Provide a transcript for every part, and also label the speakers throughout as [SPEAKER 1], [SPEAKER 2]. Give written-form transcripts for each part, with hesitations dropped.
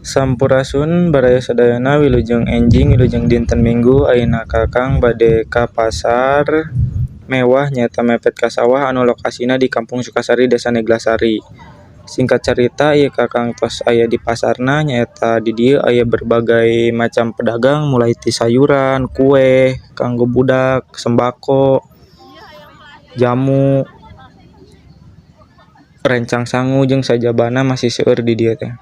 [SPEAKER 1] Sampurasun, baraya sadayana. Wilujeng enjing, wilujeng dinten Minggu. Ayeuna Kakang bade ka pasar mewah, nyaeta mepet ka sawah anu lokasina di Kampung Sukasari, Desa Neglasari. Singkat carita, ieu Kakang tos aya di pasarna. Nyaeta di dieu aya berbagai macam pedagang, mulai ti sayuran, kue kanggo budak, sembako, jamu, rencang sangu, jeung sajabana masih seueur di dieu teh.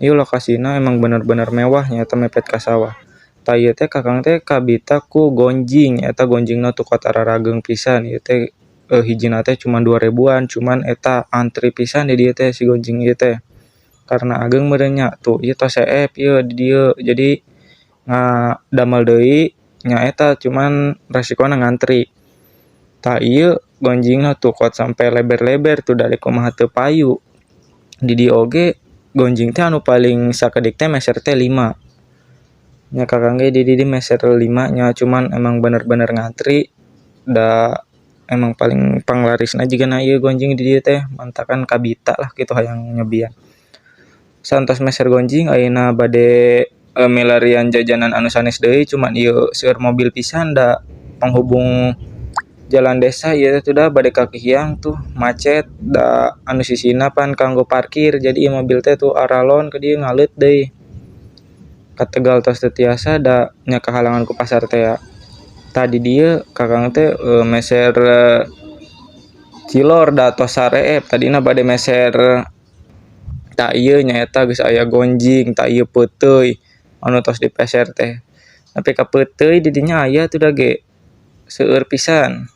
[SPEAKER 1] Ieu lokasina emang bener-bener mewah, nyaeta mepet ka sawah. Tah, ieu teh Kakang teh kabita ku gonjing. Eta gonjingna tukot ararageung pisan. Ieu teh hijina teh cuman 2 ribuan, cuman eta antri pisan di dieu teh si gonjing ieu teh karena ageung meureun nya. Tuh, ieu tos seep ieu di dieu, jadi ngadamel deui nyaeta, cuman resikona ngantri. Tah, ieu gonjingna tukot sampe leber-leber tuh, dari kumaha teu payu. Di dieu oge gonjing teh anu paling sakedik teh meser teh lima nya. Kakang ge di dieu meser lima nya, cuman emang bener-bener ngantri, da emang paling panglarisna jigana ieu gonjing di dieu teh, mantakan kabita lah kitu hayang nyobian. Saentos meser gonjing, ayeuna bade milarian jajanan anu sanes deui, cuman ieu seueur mobil pisan, da penghubung jalan desa ieu teh da bade ka Kahiyang tuh macet, da anu sisina pan kanggo parkir. Jadi ieu mobil teh tuh aralon ka dieu, ngaleut deui ka Tegal, tos teu tiasa, da nya kahalangan ku pasar tea. Tah, di dieu Kakang teh meser cilor, da tos sareep tadina bade meser. Tah, ieu nyaeta geus aya gonjing. Tah, ieu peuteuy anu tos dipeser teh, nepi ka peuteuy di dinya aya tuh, da ge seueur pisan.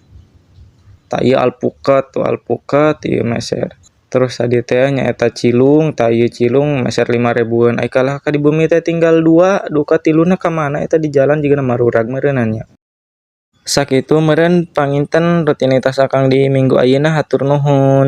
[SPEAKER 1] Tah, ieu alpukat tuh, alpukat ieu meser. Terus tadi teh nyaeta cilung. Tah, ieu cilung meser 5 ribuan, ai kalah ka di bumi teh tinggal dua, duka tiluna ka mana eta di jalan, jigana marurag meureunan nya. Sakitu meureun panginten rutinitas Akang di minggu ayeuna. Hatur nuhun.